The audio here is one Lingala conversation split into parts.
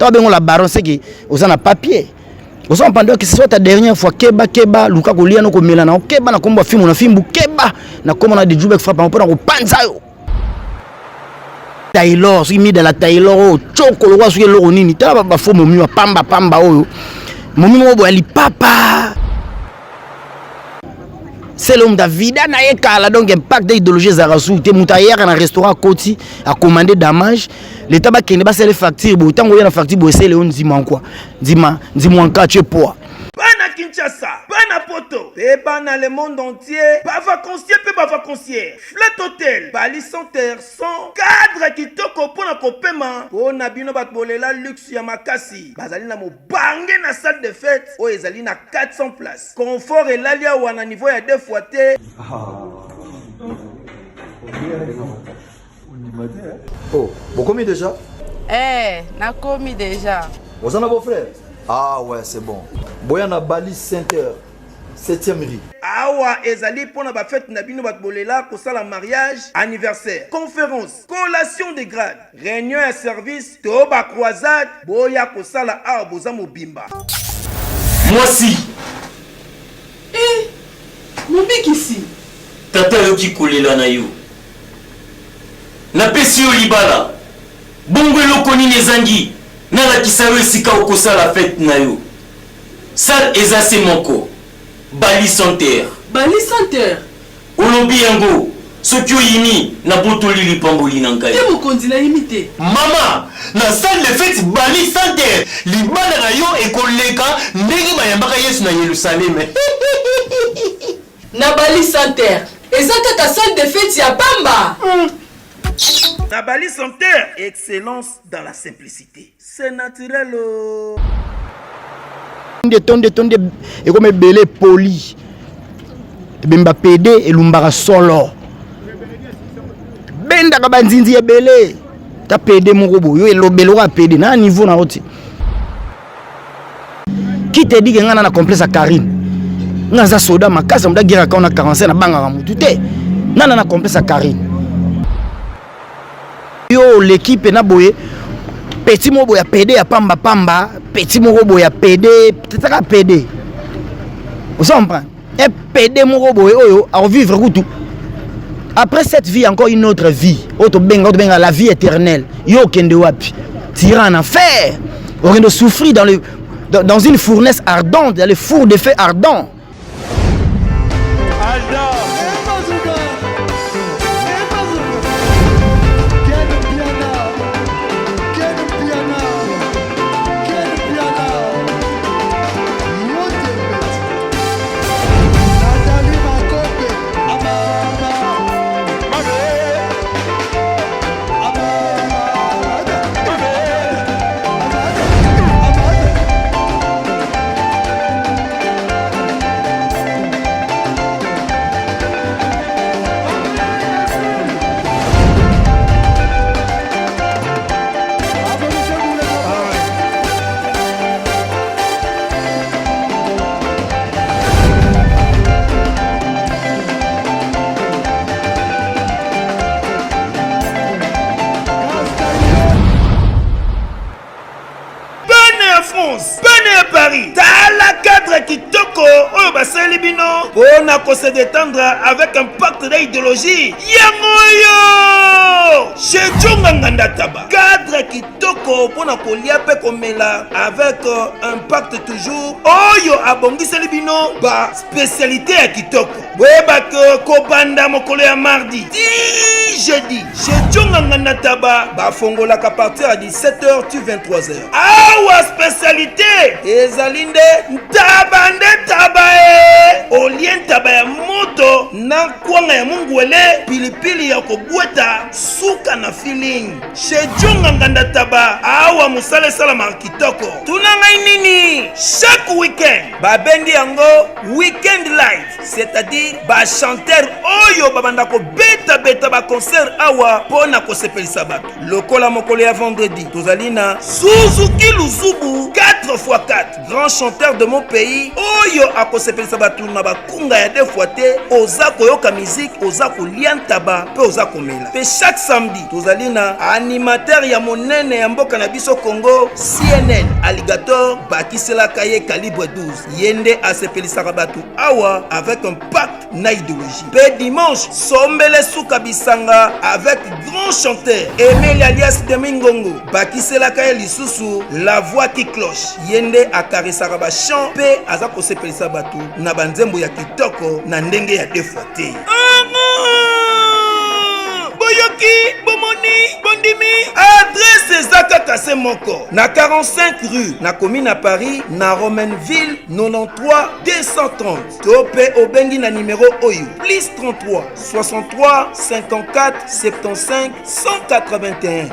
Ntango bengo la baronne, c'est que oza na papier. Oza mpando que ce soit ta dernière fois keba keba luka kolia no komela na keba na kombo fimbu na fimbu keba na kombo na Djubek frappe mpo na kopanza yo. Taylor soki mida la Taylor oyo choko lokola soki eloko nini tala ba faux momi wa pamba pamba oyo momi moko boya lipapa sele moto avida na ye kala donc impact ya idéologie ezalaka suku te moto ayaka na restaurant akoti akomande damage leta bakende basala facture boye ntango oya na facture boye esele yo ndima nkwa ndima ndima nka ce poa bana kinshasa bana poto mpe bana le monde entier bavacancier mpe bavacancière flat hotel bali center sans cadre kitoko mpo na kopema mpo na bino bato bolela luxe ya makasi bazali na mobange na salle de fête oyo ezali na 400 place confort elali awa na niveau ya deux fois te Oh, bokomi déjà Eh, nakomi déjà. Oza na beau-frère Ah ouais, c'est bon. Boya na Bali 5 heures. 7e rue. Awa ezali mpo na bafete na bino bato bolela kosala mariage, anniversaire, conférence, collation de grade, réunion ya service to ba croisade, boya kosala awa boza mobimba. Mwasi. Eh, mobikisi. Tata ayoki kolela na yo. Napesi yo libala. Bongo eloko nini ezangi nalakisa yo esika okosala fete na yo? Salle eza se moko. Bali Center. Bali Center? Olobi yango, soki oyimi, nabotoli lipamboli na ngai. Te mokonzi, nayimi te. Mama, na salle de fete Bali Center, libala na yo ekoleka ndenge bayambaka Yesu na Yelusaleme. Na Bali Center, eza kaka salle de fete ya pamba? Na Bali Center, excellence dans la simplicité. C'est naturel oh. Nde tonde tonde ekoma ebele epoli ebemba pede elumbaka solo bendaka banzinzi ebele ta pede moko boye yo elobeli oka pede na niveau na yo ti qui te dit que nga na na complexe ya Karine nga naza soda makasi moto agiraka na 45 nabangaka motu te nga na na complexe ya Karine yo oleki mpe na boye petit moko boye ya pede ya pamba pamba petit moko boye ya pede tetaka pede ozo comprendre un pede moko boye oyo akovivre kutu après cette vie encore une autre vie oyo tobenga tobenga la vie éternelle yo okende wapi tira en enfer okende souffrir dans le dans, dans une fournaise ardente dans le four de feu ardent Bana ya France, bana ya Paris, tala cadre kitoko oyo basaleli bino mpo na ko se détendre avec impact na idéologie yango oyo chez Djonga Nganda Taba. Cadre kitoko mpo na kolia mpe komela avec euh, impact toujours oyo abongiseli bino ba spécialité ya kitoko. Boyeba ke kobanda mokolo ya mardi ti jeudi chez Djonga Nganda Taba bafongolaka partir ya 17h ti 23h. Awa spécialité ezali nde ntaba nde ntaba e olie ntaba ya moto na kwanga ya mungwele pilipili ya kobweta suka na feeling chez Djonga Nganda Taba. Awa mosala esalamaka kitoko. Tuna ngai nini chaque week-end babengi yango weekend live c'est-à-dire bachanteur oyo babanda kobetabeta baconcert awa mpo na kosepelisa bato lokola mokolo ya vendredi tozali na suzuki luzubu 4x4 grand chanteur de mon pays oyo akosepelisa bato na bakunga ya deux fois te. te, oza koyoka musique, oza kolia ntaba mpe oza komela. Mpe chaque samedi tozali na animateur ya monene ya mboka na biso Congo, CNN Alligator, bakiselaka ye calibre 12. Ye nde asepelisaka bato awa avec un pacte na idéologie. Mpe dimanche sombele suka bisanga avec grand chanteur Emeli alias Demingongo, bakiselaka ye lisusu la voix qui cloche. Ye nde akarisaka ba chant mpe aza kosepelisa bato na banzembo ya kitoko na ndenge ya deux fois te. Boyoki, bomoni, bondimi, adresse eza kaka se moko na 45 rue na commune ya Paris na Romainville 93 230, to mpe obengi na nimero oyo plus 33 63 54 75 181.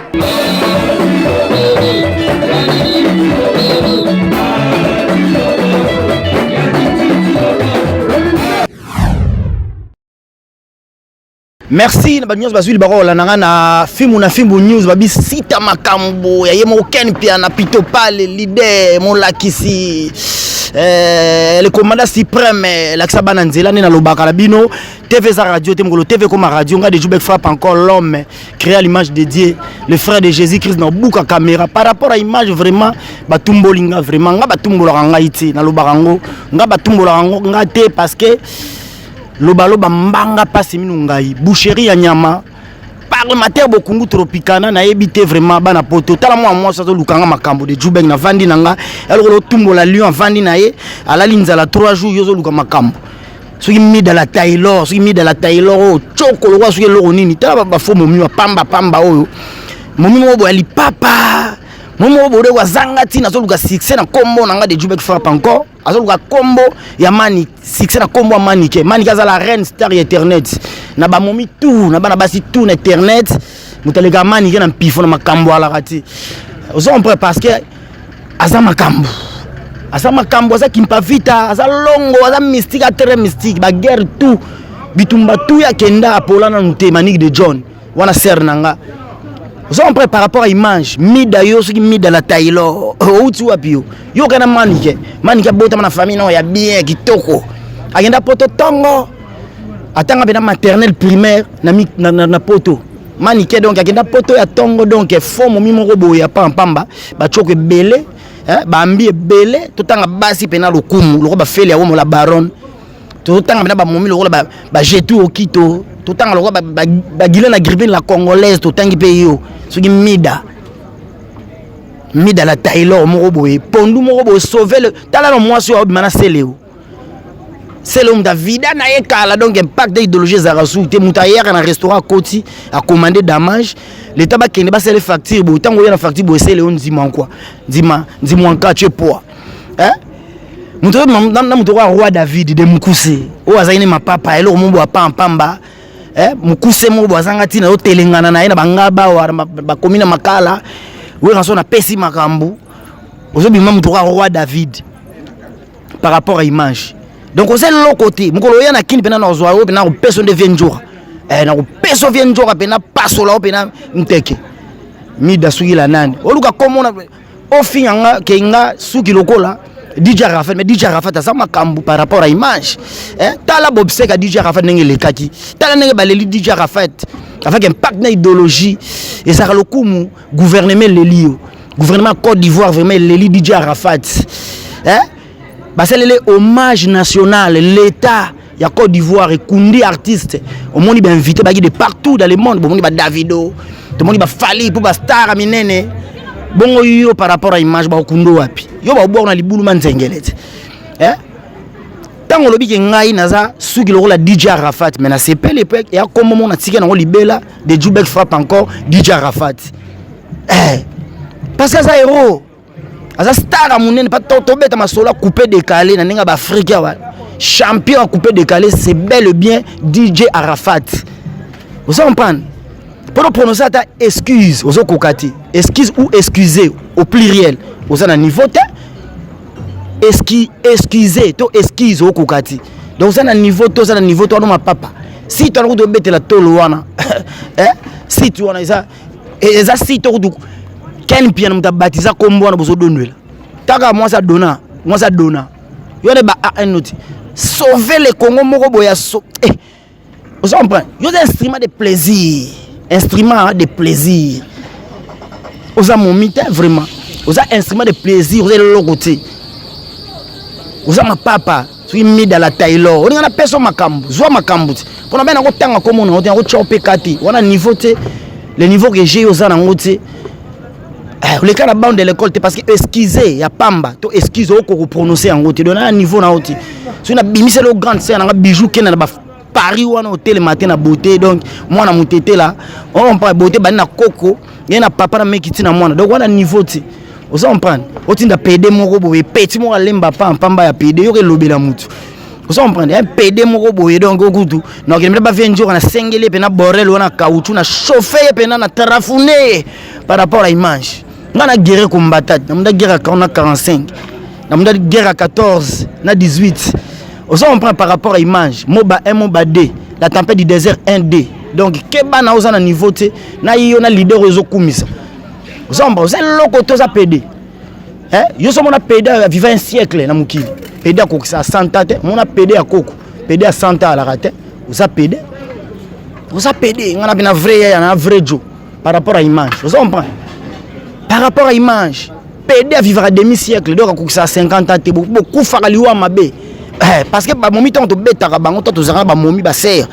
Merci na bato nyonso bazwi libako kolanda nga na fimbu na fimbu news, babi sita makambo ya ye moko Ken Piana, Pito Pale, leader molakisi, le commandant suprême, lakisa bana nzela nde nalobaka na bino. TV eza radio te, mokolo TV ekoma radio. Nga de Jubek frappe encore, l'homme créé à l'image de Dieu, le frère de Jésus-Christ, na buka caméra par rapport à image. Vraiment batumboli nga, vraiment nga batumbolaka ngai te, nalobaka yango, nga batumbolaka yango nga te, parce que lobaloba mbanga pasi minu ngai boucherie ya nyama parlementaire bokungu tropicana nayebi te. Vraiment bana poto, tala mwa mwasi azoluka nga makambo de Jubek. Navandi na nga ya lokola otumbola lion, avandi na ye, alali nzala 3 jours, yo ozoluka makambo. Soki mida la Taylor, soki mida la Taylor oyo coko lokola soki eloko nini. Tala bafo momi wa pamba pamba oyo, momi moko boya lipapa, momi moko boye azanga ntina, azoluka succès na nkombo na nga de Jubek frappe encore, azoluka nkombo ya mani, succès na nkombo ya Manike. Manike aza la reine star ya internet, na bamomi tout, na bana basi tout na internet, moto aleka Manike na mpifo na makambo alaka te. Ozo comprendre, parce que aza makambo, aza makambo, aza kimpavita, aza longo, aza mystique, a très mystique. Baguerre tout, bitumba tout ya kenda, apola nanu te. Manike de John wana ser na nga, ozo comprendre par rapport à image. Mida yo, soki mida la Taylor, outi wapi yo? Yo okenda Manike, Manike abotama na famille nao ya bien kitoko, akenda poto ntongo, atanga mpe na maternelle, primaire na, na, na, na poto. Manike donc akenda poto ya ntongo, donc fo momi moko boye ya pampamba, batioko ebele, bambi ebele. Totanga basi mpena lokumu lokola bafele ya womo la baronne, totanga mpena bamomi lokola bajetu okito, totanga lokola bagile na grippine la congolaise, totangi mpe yo soki mida, mida la Taylor moko boye, pondu moko boye, sauve le. Tala na mwasi oyo abima na Seleo. Seleo moto avida na ye kala, donc impact de idéologie ezalaka suku te. Moto ayaka na restaurant, akoti, akomande damage, leta bakende basala facture boye. Ntango oya na facture boye, Seleo ndima nkwa ndima ndimwanka tie poa, eh? Moto na moto oyo roi David de mokuse oyo azalaki ne mapapa, eloko moko boye apampamba, mokuse moko boye azanga ntina, otelengana na ye na bangaba awa bakomi na makala wera so napesi makambo, ozobima moto oyo roi David par rapport à image. Donc oza eloko te. Mokolo oya na kini mpena na ozwa oyo mpena kopesa nde vie njoka, na kopesa vie njoka mpena pasola oyo mpena nteke mida suki la nani oluka komona ofinga nga ke nga suki lokola DJ Arafat. Mais DJ Arafat aza makambo par rapport à image, eh? Tala bobseka DJ Arafat ndenge elekaki, tala ndenge baleli DJ Arafat avec impact na idéologie ezalaka lokumu. Gouvernement eleli yo, gouvernement Côte d'Ivoire vraiment eleli DJ Arafat, eh? Basaleli hommage national, l'état ya Côte d'Ivoire ekundi artiste. Omoni bainvité baki de partout dans le monde, bomoni ba Davido, tomoni bafali mpo bastar ya minene. Bongo yo par rapport à image, bakokundo wapi yo? Babwaka na libulu manzengele te, eh? Ntango olobi ke ngai naza suki lokola DJ Arafat, mais nasepeli mpe ya kombo moko natika nango libela de Jubek frappe encore DJ Arafat, eh, parce que aza héros, aza star ya monene. Pa tobeta masolo ya coupé décalé na ndenge ya baafrike awa, champion ya coupé décalé, c'est bel et bien DJ Arafat. Oza comprendre, mpo prononcer ata excuse ozokoka te, excuse ou excusez au pluriel, oza na niveau te. Excuse to excuse okoka te, donc oza na niveau te, oza na niveau te wana mapapa. Si to wana kutu obetela tolo wana, eh? Site wana eza site kutu Ken Piana moto abatiza kombo wana, bozodondwela taka mwasi adona, mwasi adona yo nde ba an ti. Sauver le Congo moko boye ya so eh. Ozo comprendre? Yo oza instrument de plaisir. Instrument de plaisir. Oza momi te vraiment. Oza instrument de plaisir, oza eloko te. Oza mapapa, soki mida la Taylor. Olinga na peso makambo, zwa makambo te. Pona bena kotanga komona na yo te, otya opeka te. Wana niveau te. Le niveau que j'ai oza nango te. Eh, oleka na bande de l'école te parce que excuse ya pamba to excuse oko koprononce yango te donc na niveau na yo te soki nabimiseli yo grande sœur nanga bijou kenda na ba paris wana otelema te na beauté donc mwana motetela ocomprendre beauté bandi na koko ye na papa na meki ti na mwana donc wana niveau te oza comprendre otinda pede moko boye peti moko alemba pa mpamba ya pede yoka elobela motu oza comprendre un pede moko boye donc okutu nakokende mpena bavie nzoka nasengeli ye mpena borel wana caoutchouc na chauffe ye mpena na trafune ye par rapport à image nga na guerre combattant na munda guerre ya na 45 na munda guerre ya 14 na 18 oza comprendre par rapport à image moba 1 moba 2 la tempête du désert 1 2 donc keba na oza na niveau te na yo na leader oyo ezokumisa oza comprendre oza eloko te oza pede eh? yo so mona pede aviva un siècle na mokili pede akokisa 100 ans te mona pede ya koko pede ya 100 ans alaka te oza pede oza pede nga na bina vrai yaya na vrai jo par rapport à image oza comprendre par rapport à image pede avivaka demi siècle donc akokisaka 50 ans te bokufaka liwa mabe eh, parce que bamomi ntango tobetaka bango to tozalaka bamomi basere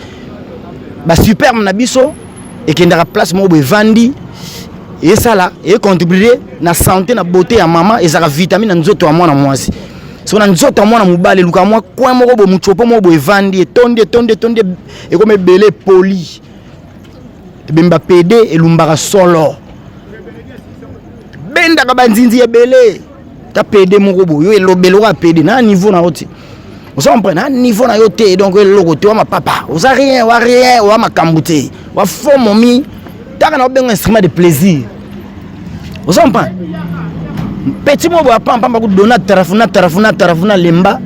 basuperme na biso ekendaka place moko boye evandi esala econtribue na santé na beauté ya mama ezalaka vitamine na nzoto ya mwana mwasi soki na nzoto ya mwana mobali eluka mwa coin moko boye mutsopo moko boye evandi etondi etondi etondi ekomi ebele epoli ebemba pede elumbaka solo bendaka banzinzi ebele ta pede moko boye yo elobeli oka pede na niveau na yo te oza comprendre na niveau na yo te donc eloko te wa mapapa oza rien wa rien wa makambo te wa faux momi taka na obenga instrument de plaisir oza comprendre petit moko boye apampamba kudona tarafuna tarafuna tarafuna lemba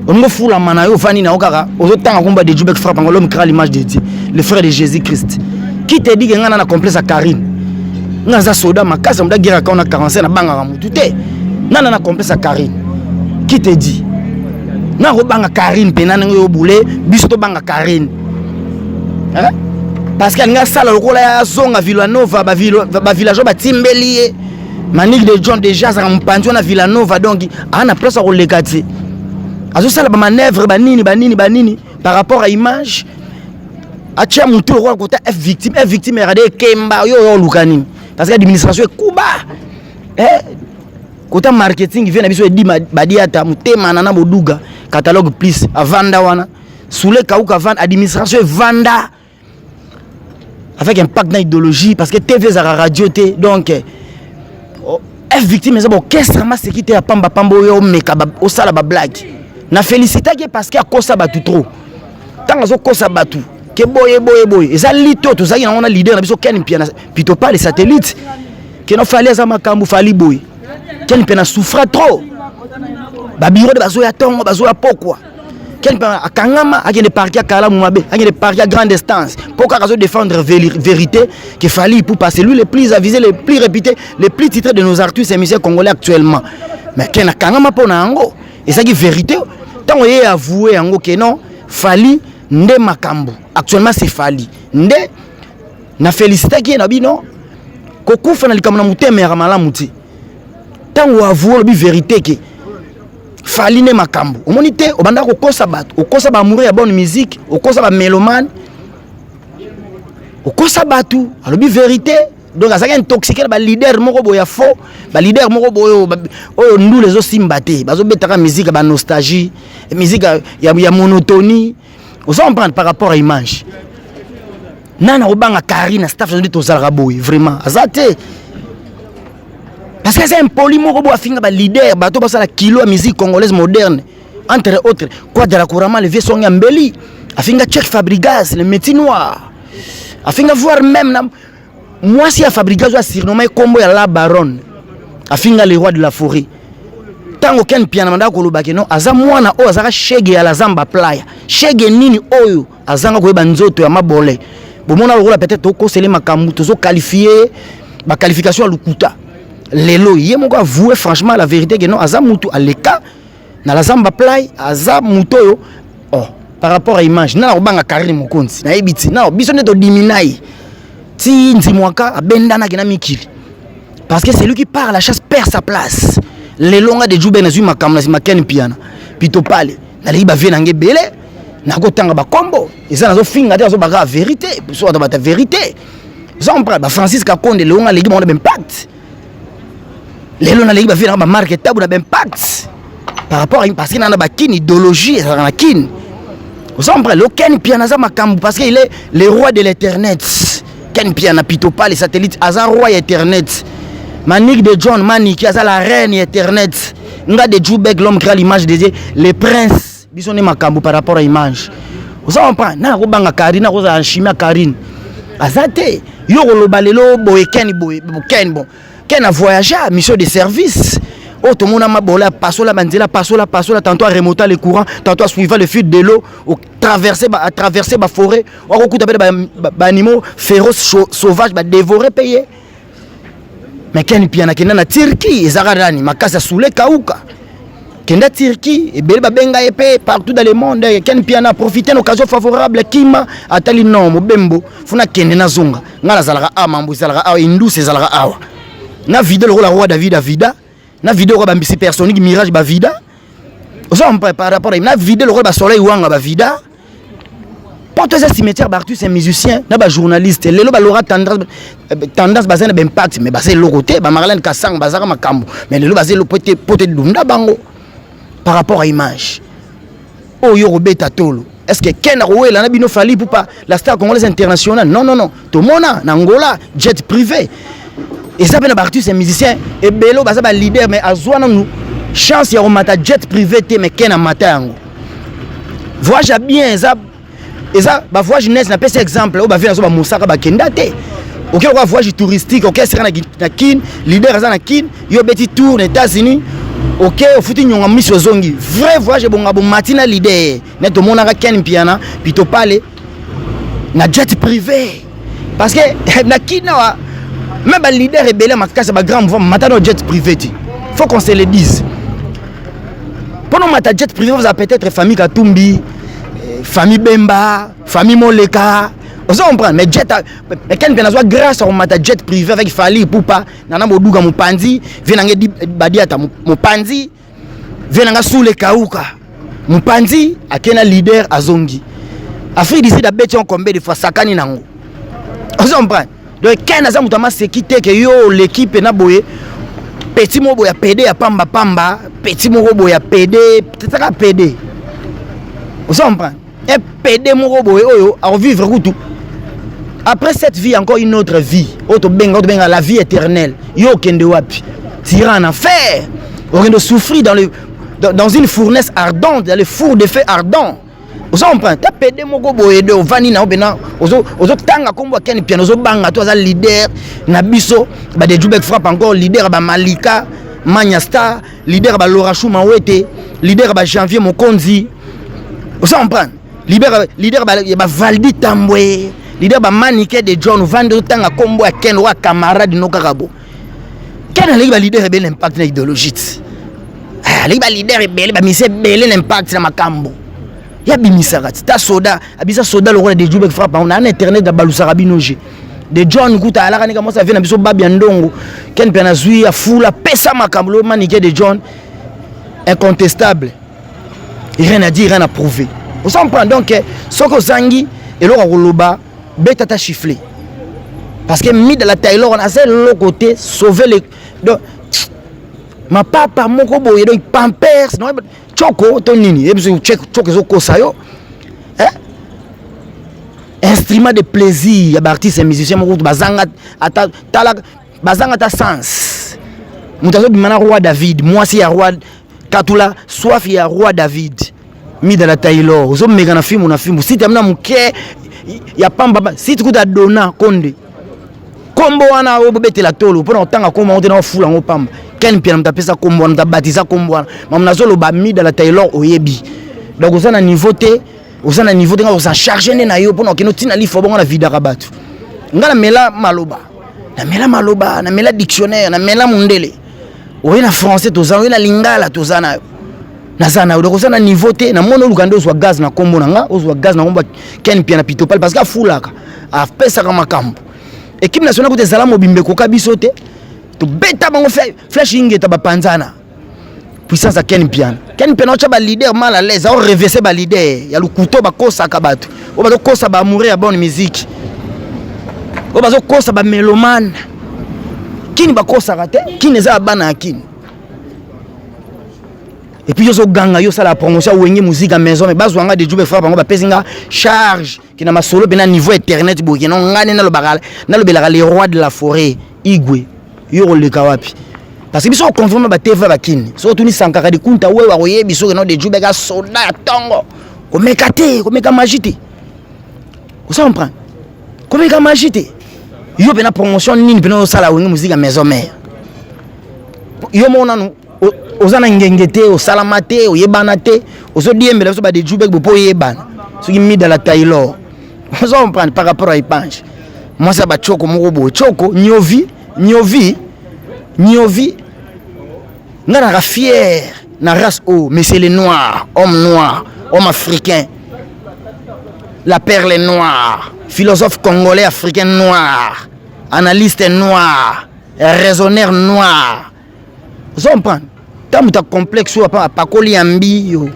olingi ofulama na yo ofandi na yo kaka ozotanga komba de jubek frappe yango l'homme créa l'image de dieu le frère de jésus christ qui te dit ke ngai na na complexe ya karine ngai naza soda makasi moto aguerre akao na 45 nabangaka motu te nana na complexe ya karine qui te dit nakobanga karine mpena ndenge oyo bule biso tobanga karine hein? parce que alingi asala lokola azonga villanova bavillageois batimbeli ye Manick de John déjà azalaka mopanzi wana Villanova donc aa na place ya koleka te azosala bamanœuvre banini banini banini par rapport à image atia motu lokola kota f victime f victime erade ekemba yo oyo oluka nini parce que administration ekuba eh, kota marketing vie na biso edi badiata motema nana boduga catalogue plus avanda wana sule kauka avanda administration evanda avec impact na idéologie parce que tv ezalaka radio te donc oh, f victime eza baorchestre maseki te ya pamba pamba oyo omeka osala bablague na félicitaki parce que akosa bato trop ntango azokosa bato ke boye boye boye eza lito tozalaki nango na leader na biso ken mpiana pitopa le satellite keno fali aza makambo fali boye ken mpiana souffra trop babiro de bazoya ntongo bazoya pokwa ken mpe akangama akende parquet ya kalamu mabe akende parquet ya grande instance mpo kaka azo défendre vérité que Fally Ipupa c'est lui le plus avisé le plus réputé le plus titré de nos artistes et musiciens congolais actuellement mais ken akangama mpo na yango ezalaki vérité ntango ye avoue yango ke non Fally nde makambo actuellement c'est Fally nde na félicitaki ye na bino kokufa na likambo na motema yaka malamu te ntango avoue olobi vérité ke Fally nde makambo omoni te obanda kokosa bato okosa ba amoureux ya bonne musique okosa ba mélomane okosa bato alobi vérité donc azalaki intoxiqué na baleader moko boye ya faux baleader moko boye oyo ndula ezosimba te bazobetaka musique ya banostalgie musique ya, ya monotonie oza comprendre par rapport à image nani akobanga kari na staff nde tozalaka boye vraiment aza te parce que eza impoli moko boye afinga baleader bato basala kilo ya musique congolaise moderne entre autres quadra couramment le vieux songe ya mbeli afinga Cheick Fabregas le métier noir afinga voire même na mwasi ya Fabregas oyo asurnommé kombo ya la baronne afinga le roi de la forêt ntango ken piana mandaka koloba ke non aza mwana oyo azaka shege ya la zamba playa shege nini oyo azanga koyeba nzoto ya mabole bomona lokola peut-être tokosele makambo tozoqualifie baqualification ya lokuta lelo ye moko avoue franchement la vérité ke non aza mutu aleka. Na la Zamba Play aza moto oyo oh, par rapport à image na kobanga Karine Mokonzi nayebi ti na biso nde todimina ye ti nzimwaka abendanaki na mikili parce que celui qui part à la chasse perd sa place. Lelo nga de Jube nazwi makambo na nsima Ken Mpiana Pito Pale naleki bavie na nge ebele nakotanga bakombo eza nazofinga te nazobaka verité biso bato bata verité oza comprendre ba Francis Kakonde lelo nga aleki bango na baimpact lelo naleki bavie nanga bamarke tabu na baimpact par rapport à parce que nana bakini idéologie ezalaka na kini oza comprendre lelo Ken Mpiana aza makambo parce que il est le roi de l'internet. Ken Mpiana Pito Pale satellite aza roi ya internet. Manique de John Maniki aza la reine ya internet. Nga de Jubek l'homme créa l'image de Dieu le prince biso nde makambo par rapport à image. Oza comprendre na kobanga Karine akozala na chimie ya Karine aza te yo koloba lelo boye Ken boye Ken bon Ken a voyagé mission de service oyo tomona mabola apasola banzela apasola pasola tantôt aremonta le courant tantôt asuiva le fil de l'eau traverser ba traverser ba forêt wakokuta mpe baanimaux féroce sauvage badévore mpe ye. Mais Ken Mpiana kenda na Turquie ezaka nani makasi asule kauka kenda Turquie ebele babenga ye mpe partout dans le monde. Ken Mpiana profite na occasion favorable kima atali non mobembo funa kende nazonga ngai nazalaka awa mambo ezalaka awa indus ezalaka awa na video lokola roi David avida na video lokola bambisi personique mirage bavida oza par rapport na video lokola basoleil wanga bavida poto eza cimetière baartiste musicien na bajournaliste lelo balora tendance tendance baza na baimpact mais baza eloko te bamarlene Kasang bazaka makambo mais lelo baza eloko te po te dunda bango par rapport à image oyo kobeta tolo. Est-ce que Ken akowela na bino Fally Ipupa la star congolaise internationale? Non non non, tomona na Angola jet privé eza mpe na baartiste ya musicien ebele oyo baza baleader mais azwa nanu chance ya komata jet privé te mais Ken amata yango voyage ya bien eza eza bavoyage neti napesi exemple oyo bavie nazo bamosaka bakenda te oke lokola voyage touristique oke esika na Kin leader aza na Kin yo obeti tour na États-Unis oke ofuti nyonga miso ozongi vrai voyage ebonga bomati na leader ne tomonaka Ken Mpiana Pito Pale na jet privé parce que na Kin awa même ba leader ebele makasi ba grand mouvement mata na jet privé ti faut qu'on se le dise mpo mata jet privé vous avez peut-être famille Katumbi, famille Bemba, famille Moleka, ozo comprendre mais jet mais Ken Mpiana azwa grâce à mata jet privé avec Fally Ipupa nana moduka mopanzi vie nange badiata mopanzi vie nanga sule kauka mopanzi akena leader azongi Afrique du Sud abeti en combien de fois sakani nango ozo comprendre donc Ken aza moto amaseki te ke yo oleki mpe na boye petit moko boye ya pede ya pamba pamba petit moko boye ya pede tetaka pede ozo comprendre un pede moko boye oyo akovivre kutu après cette vie encore une autre vie oyo tobenga oyo tobenga la vie éternelle yo okende wapi tira en enfer okende souffrir dans, le, dans, dans une fournaise ardente dans le four de feu ardent ozo comprendre ta pede moko boye de ovandi na yo mpena ozotanga nkombo ya Ken Mpiana ozobanga to aza leader na biso ba de Jubek frappe encore leader ya bamalika Manya Star leader ya balora Shuma Wete leader ya bajanvier Mokonzi ozo comprendre leader leader ya bavaldi Tambwe leader bamanike de John ovandi ozotanga nkombo ya Ken oyo camarade no kaka bo Ken aleki baleader ebele na impact na idéologie ti aleki baleader ebele bamisi ebele na impact na makambo ya bimisaka ti ta soda abisa soda lokola de Jubek frappe na na internet abalusaka bino je de John kuta alaka nika mwasi ave na biso babi ya ndongo Ken mpe nazwi afula pesa makambo lo manike de John incontestable rien à dire, rien à prouver ozo comprendre donc soki ozangi eloko ya koloba beta ta chiffle parce que mida la Taylor aza eloko te sauver le donc mapapa moko boye donc pampers choko to nini ye biso choko ezokosa yo eh? Instrument de plaisir ya baartiste ya musicien moko kutu bazanga ata tala bazanga ata sens moto azobima na roi David mwasi ya roi katula soif ya roi David mida la Taylor ozomeka na fimbu na fimbu site amina moke ya pamba site kuta dona konde kombo wana oyo bobetela tolo mpona kotanga kombo yango te na ofula yango pamba Ken Mpiana moto apesa kombo wana moto abatiza kombo wana mamu nazoloba mida la Taylor oyebi donc oza na niveau te oza na niveau te nga oza charge nde na yo mpona okende otina lifo bongo na vidaka bato nga namela maloba namela maloba namela dictionnaire namela mondele oye na français toza oye na lingala toza na yo. Naza na yo, donc oza na niveau te, namoni oluka nde ozwa gaz na kombo na nga, ozwa gaz na kombo ya Ken Mpiana Pitopale parce que afulaka, apesaka makambo. Équipe nationale kuta ezala mobimba ekoka biso te. Tobeta bango flèche ingeta bapanzana. Puissance ya Ken Mpiana. Ken Mpiana otya ba leader mal à l'aise, ao revese ba leader ya lokuto bakosaka bato. Oyo bazokosa ba amoureux ya bonne musique. Oyo bazokosa ba mélomane. Kini bakosaka te, kini eza ya bana ya kini. Et puis yozo ganga yo sala promotion wenge musique à maison mais bazwa nga de jube frère bango bapesi nga charge ki na masolo bena niveau internet boye no nga ne nalobaka nalobelaka les rois de la forêt igwe yo koleka wapi parce que biso oconfirme ba TV bakini soki otuni sankara de kunta wewe akoyebi soki no de jube ka soda ya tongo komeka te komeka magie te oza comprendre komeka magie te yo pena promotion nini pena osala wenge musique ya maison mère yo moko nanu oza na ngenge te osalama te oyebana te ozodiembela biso badejubek bo mpo oyebana soki mida la taylor ozo comprendre par rapport à epange mwasi ya bachoko moko boye choko niovi niovi niovi nga naka fier na race oyo mais c'est le noir homme noir homme africain la perle noire philosophe congolais africain noir analyste noir raisonneur noir ozo comprendre ta moto ya complexe oyo apakoli ya mbi yo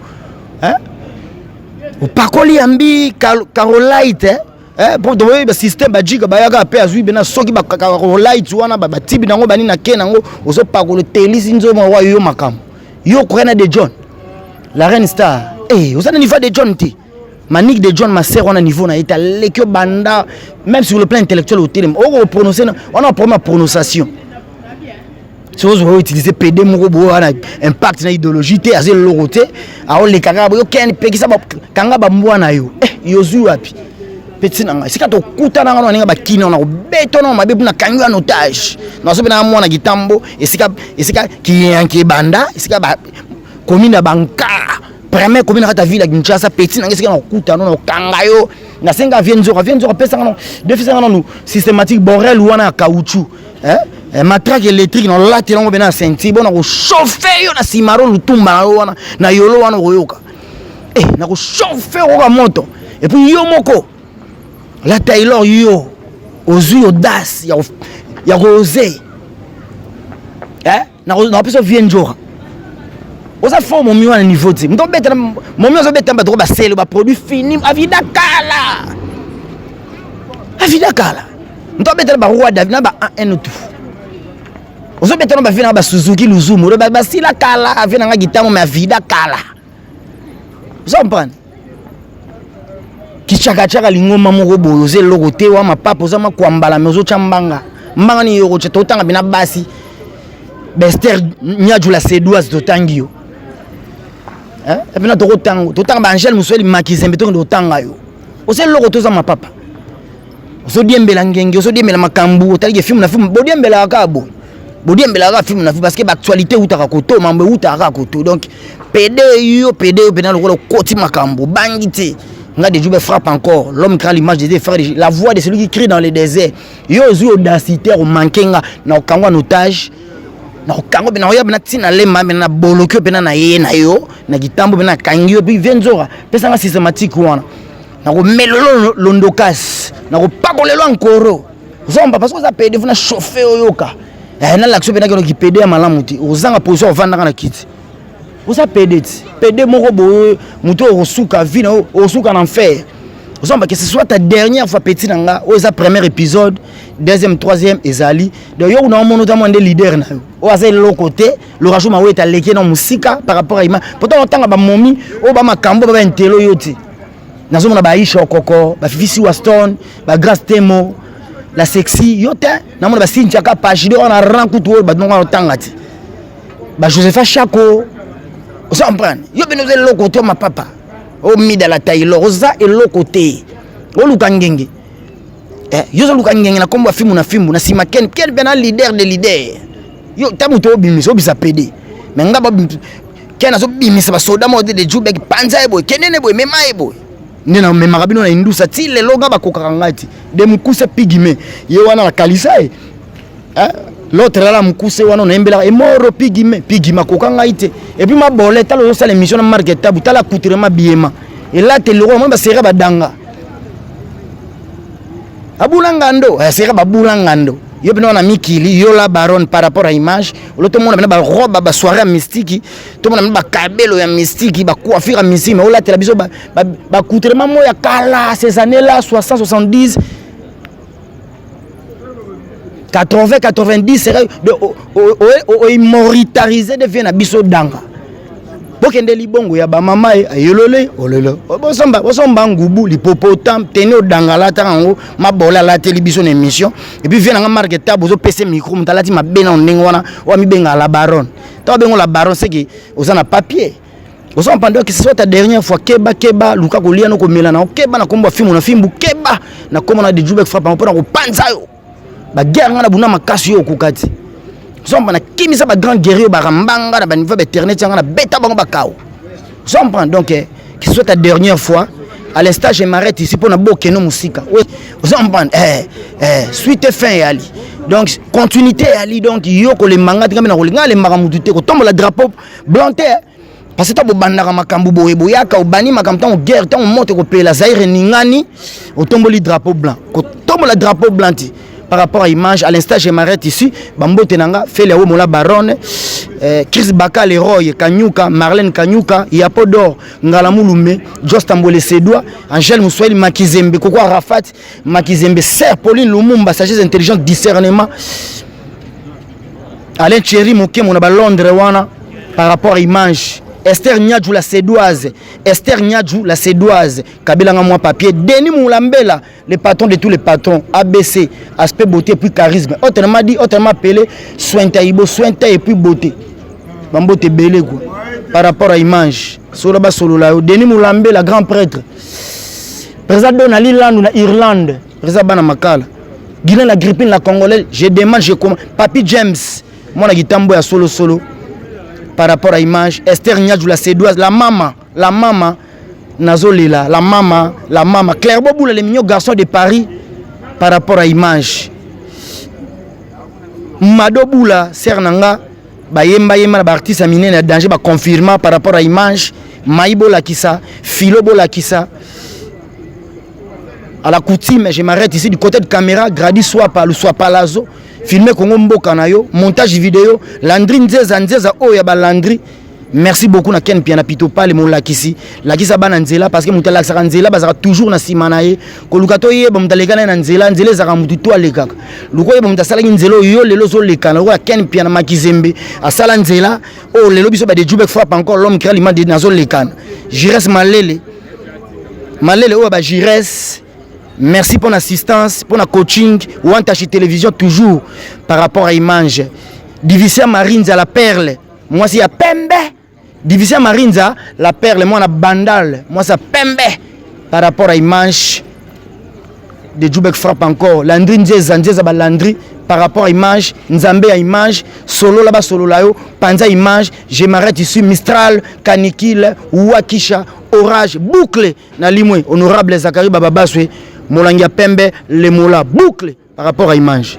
opakoli ya mbi carolite eh? Eh, po toyebi basystème bajika bayaka mpe azwi bena soki bacarolite wana batibi nango banini na ke nango ozopakola otelisi nzoma wa yo makambo yo okoya na de john la reine star eh, oza na niveau de john te Manique de John ma sœur wana niveau na ye te aleki yo banda même sur le plan intellectuel otelema okoprononce wana problème ya prononciation soki ozwa outilize pd moko boye wana impact na idéologie te aza eloko te aoleka kaka boye okende pekisa kanga bambwa na yo eh, yozwi wapi peti na ngai esika tokutana nga na ndenge bakini wana kobeta na mabe mpona kangi wana otage nazo mpe na mwana kitambo esika esika kiyanki ebanda esika commune ya bankara premier commune na kati ya ville ya Kinshasa petit na ngai esika nakokuta no nakokanga yo nasenga vie nzoka vie nzoka apesanga no defisanga nanu systématique borel wana ya caoutchouc eh? Eh, matraque électrique nalatela yango mpe na ceinture bona kochauffe yo na simaro lutumba na yo wana na yolo wana okoyoka eh, nakochauffe okoka moto epuis yo moko la taylor yo ozwi audace ya koose eh? Nakopesa vie njora oza fort momi wana niveau te moto obetela momi azobeta bato ko basele baproduit fini avida kala avida kala moto abetela baroi david na ba 1 tout ozobetela bavie nanga basuzuki luzumu basila kala avie nanga gitango me avida kala oza comprendre kichakachaka lingomba moko boye oza eloko te wa mapapa oza makwambala me ozotya mbanga mbanga nini yo okotya totanga bina basi bester nyajula sedoise totangi yo epena tokotanga totanga baangele mosueli makizembe tokende kotanga yo oza eloko te oza mapapa ozodiembela ngenge ozodiembela makambo otaliki filme na filme bodiembelaka kaka boye bodiembelaka kaka filme na filme parce que baactualité eutaka koto mambo eutaka kaka koto donc pede yo pede yo mpena lokola okoti makambo obangi te nga de jube frappe encore l'homme craint l'image de Dieu frère la voix de celui qui crie dans le désert yo ozwi audacité omanke nga na okangwa en otage na kokango mpe nakoya mpena ntina lemba mpena na boloki yo mpena na ye na yo na kitambo mpena nakangi yo mpe vie nzora pesanga systématique wana nakomelolo londokasi nakopakolelo ankoro zomba parce que oza pede funa chauffe oyoka eh, nalakisa mpe nakeno kipede ya malamu te ozanga position ovandaka na kiti oza pede ti pede moko boye moto oyo okosuka vie na yo okosuka na enfer ozomba que ce soit ta dernière fois petit na nga oyo eza premier épisode deuxième troisième ezali donc yo kuna omona otamona nde leader na yo oyo aza eloko te lorajo mawete aleki na mosika par rapport à ima pourtant otanga bamomi oyo bamakambo ba baintelo yo te nazomona baisha okoko bafifisi waston bagrace temo la sexy yo te namona basintiaka pagide wana ran kutu oyo bato nongo otanga te bajosepha shako oza comprendre yo bino oza eloko te mapapa omida la taylor oza eloko te oluka ngenge eh, yo ozoluka ngenge na nkombo ya fimbu na fimbu na nsima ken ken mpe na leader de leader yo ta moto obimisa obisa pede me nga ken azobimisa basoda moko te de jubek panza ye boye kende ne boye mema ye boye nde namemaka bino na indusa ti lelo nga bakokaka ngai ti de mokuse pigime ye wana nakalisa ye eh? L'autre là mukuse wana onayembelaka emoro pigime pigime akoka ngai te. Et puis mabole tala ozosala émission na marque tabu tala accoutrement biyema elate eloko amoni basera badanga abula ngando asera babula ngando yo mpena wana mikili yo la baronne par rapport à image olo tomona mpena barobe basoirée ya mystiki tomona mpena bakabelo ya mystiki bacoiffure ya mystiki mais olatela biso bacoutrement moko ya kala ces années là 60 70 80 90 oimmortalize de vie na biso danga bokende libongo ya bamama ye ayelole ololo bosomba bosomba ngubu lipopotam tene odanga alataka yango mabola alateli biso na émission epuis vie nanga marke tabo ozopesa micro moto alati mabe nano ndenge wana oyo amibengaka la baronne ntango abengo la baronne seke oza na papier oza mpanda que ce soit ta dernière fois keba keba luka kolia no komela na keba na kombo ya fimbu na fimbu keba na kombo na de Jubek frappe mpo na kopanza yo ba guerre nga na buna makasi yo okoka ti oza na kimisa ba grand guerrier barambanga na ba niveau ba internet yanga na beta bango bakao oza comprendre donc eh, que ce soit ta dernière fois à l'instant je m'arrête ici mpo na bokeno mosika oza comprendre eh, eh, suite fin eyali donc continuité eyali donc yo kolemba nga te ngambe na kolinga alembaka motu te kotombola drapeau blanc te eh. parce que ntango bobandaka makambo boye boyaka obandi makambo ntango guerre ntango moto ekopela zaire eningani otomboli drapeau blanc kotombola drapeau blanc ti par rapport à image à l'instant je m'arrête ici bambote na nga fele awomola baronne eh, chris baka leroy kanyuka marlène kanyuka yapo d'or ngala mulume jos tambole sedois angèle muswahili makizembe koko arafat makizembe sœur pauline lumumba sagesse intelligente discernement Alain Thierry Mokemo na ba Londres wana par rapport à image Esther Nyadjou la Cédoise Esther Nyadjou la Cédoise kabela nga moi papier Denis Moulambela le patron de tous les patrons ABC aspect beauté et puis charisme autrement dit autrement appelé Sointa Ibo Sointa et puis beauté bambote ebele quoi par rapport à image solo basolola yo Denis Moulambela grand prêtre président Donali Landu na Irlande Reza bana makala. Guylaine la grippine la congolaise, je demande, je commande. Papi James, moi na kitambo ya solo solo par rapport à image. Esther Nyadjou la Cédoise, la mama, la mama nazolela, la mama, la mama. Claire Boboula, le mignon garçon de Paris par rapport à image. Mado Boula, sœur nanga, bayemba yemba na ba artistes ya minene ya danger ba confirma par rapport à image. Maï bolakisa, Philo bolakisa. À la coutume, je m'arrête ici du côté de caméra, Grady Swapa, le Swapa Lazo, filmer Congo Mboka na yo, montage vidéo, Landry Nzeza Nzeza oyo ya ba Landry. Merci beaucoup na Ken Piana Pito Pale molakisi, lakisa bana nzela parce que mutu alakisaka nzela bazaka toujours na sima na ye. Koluka to yeba mutu aleka na nzela, nzela ezaka mutu to alekaka. Luko yeba mutu asalaki nzela oyo yo lelo ozoleka na lokola Ken Piana Makizembe asala nzela oyo lelo biso ba de Jubek frappe encore l'homme qui aliment de nazolekana. Jires Malele Malele oyo ba Jires merci pour l'assistance pour la coaching Wantashi télévision toujours par rapport à image Divisia Marinza la perle mwasi ya pembe Divisia Marinza la perle mwana bandal mwasi ya pembe par rapport à image de Djoubek frappe encore Landry Nzeza Nzeza ba Landry par rapport à image Nzambe ya image solo là-bas solo là yo panza image je m'arrête ici Mistral canicule Wakisha orage boucle na limwe honorable Zachary Bababaswe molangi ya pembe lemola boucle par rapport à image.